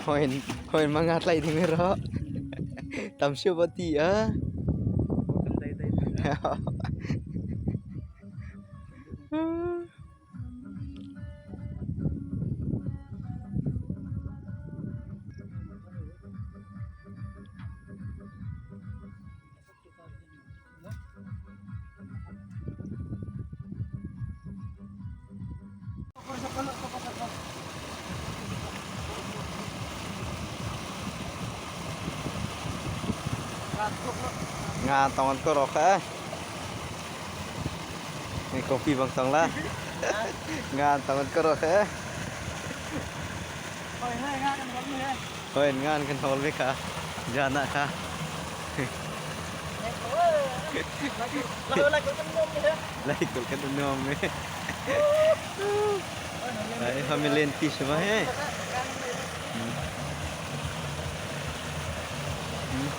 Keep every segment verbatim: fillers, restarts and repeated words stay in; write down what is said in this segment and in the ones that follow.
Hâwi hen, hâwi hen ma nga tlai ding mi rawh. Tam siau bâ ti a. Nga tawng an kawr rawh kha. Ni kopi bang tawng la. Nga tawng an kawr rawh kha. Hâwi hen nga kan hâwl mi kha. Zân ah kha. Laikulh kan nuam mi. Ai, family an ti si ma he. Hmm. Hmm.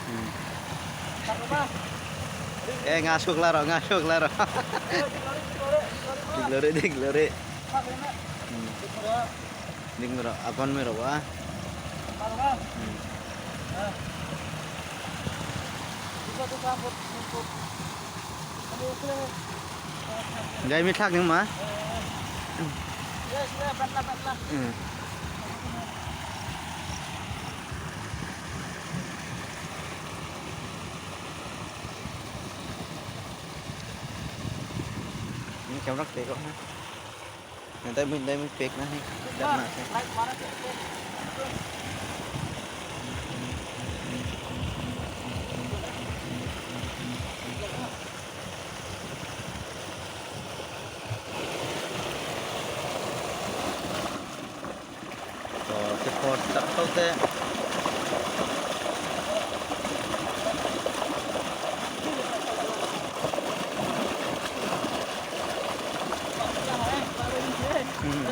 Hmm. Eh, nga suk la rawh, nga suk la rawh. Dik lo rih, dik lo rih. Hmm. Dik mi rawh, a kon mi rawh a. Hmm. Ngai mi thlak ning ma. Hmm. Ni kam rak te ko na. Ni dai mi, dai mi pek na ni. Dam na ni. Aw, ti pawt tak ko te. Hmm.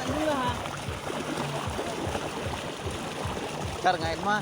Kar ngai ma.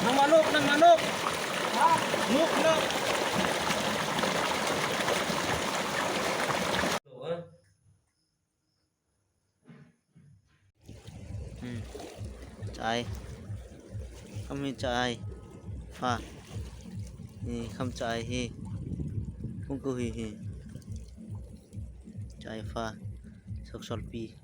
Nang manuk, nang manuk. Nuk, nuk. Hmm. Chai. Kham hi chai. Fa. Hi, kham chai hi. Kung ku hi hi. Chai fa. Sok sol pi.